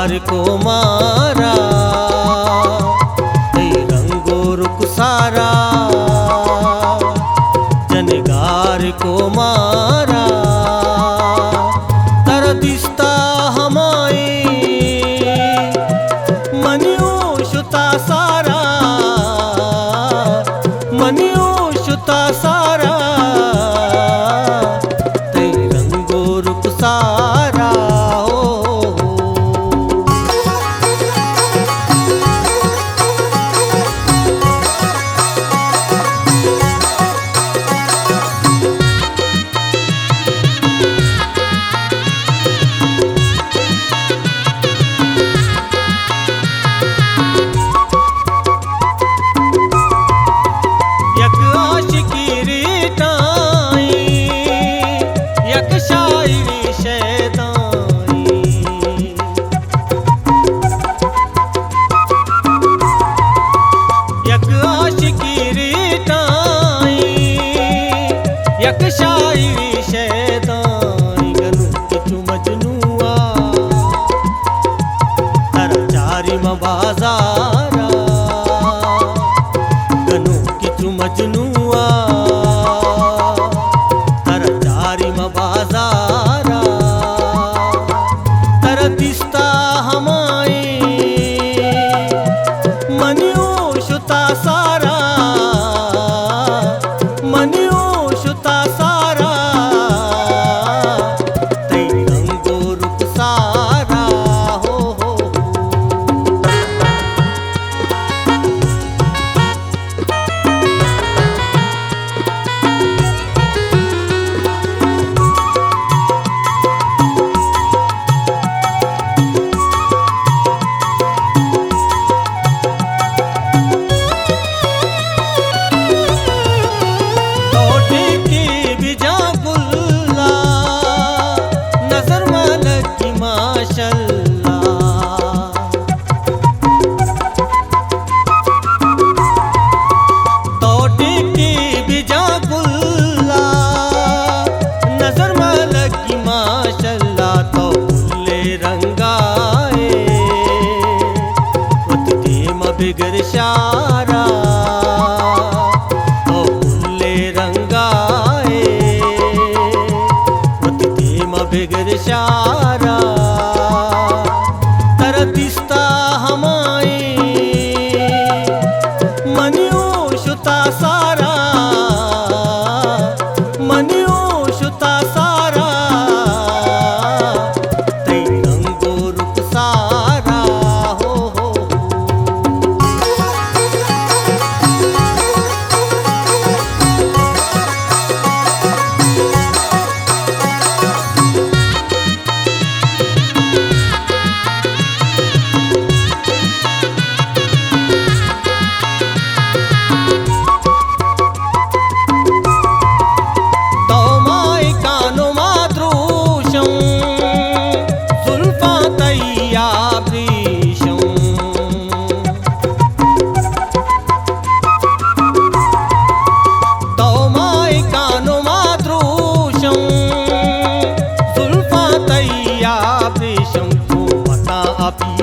کو مارا، تئی رنگ و رخسارا، جنگار کو مارا، ترا دیستا ہمائی منی ہوش تا سارا، منی ہوش تا سارا، تئی رنگ و رخسارا، ہو، ہو، ہو۔ یک عاشقی ریٹائی، یک شاعری شیدائی۔ یک عاشقی ریٹائی، یک شاعری شیدائی، گنوک چو مجنوا ترا چاری ما بازارا، گنوک چو مجنوا ترا چاری ما بازارا، ترا دیستا ہمائی منی ہوش تا سارا، منی ہوش تا سارا، تئی رنگ و رخسارا، ہو، ہو، ہو۔ تو ٹیکی بجا گلا، نظر ما لگی ماشاءاللہ۔ تو ٹیکی بجا گلا، نظر ما لگی ماشاءاللہ، تو گلے رنگائے، وتی دیم بگر شارا، تو گلے رنگائے، وتی دیم بگر شارا، ترا دیستا ہمائی منی ہوش تا سارا، منی ہوش تا سارا، تئی رنگ و رخسارا، ہو، ہو، ہو۔ تو ماہکان و ماہ دروشم، زلفاں تئی ابریشم۔ تو ماہکان و ماہ دروشم، زلفاں تئی ابریشم، تو وتا ابی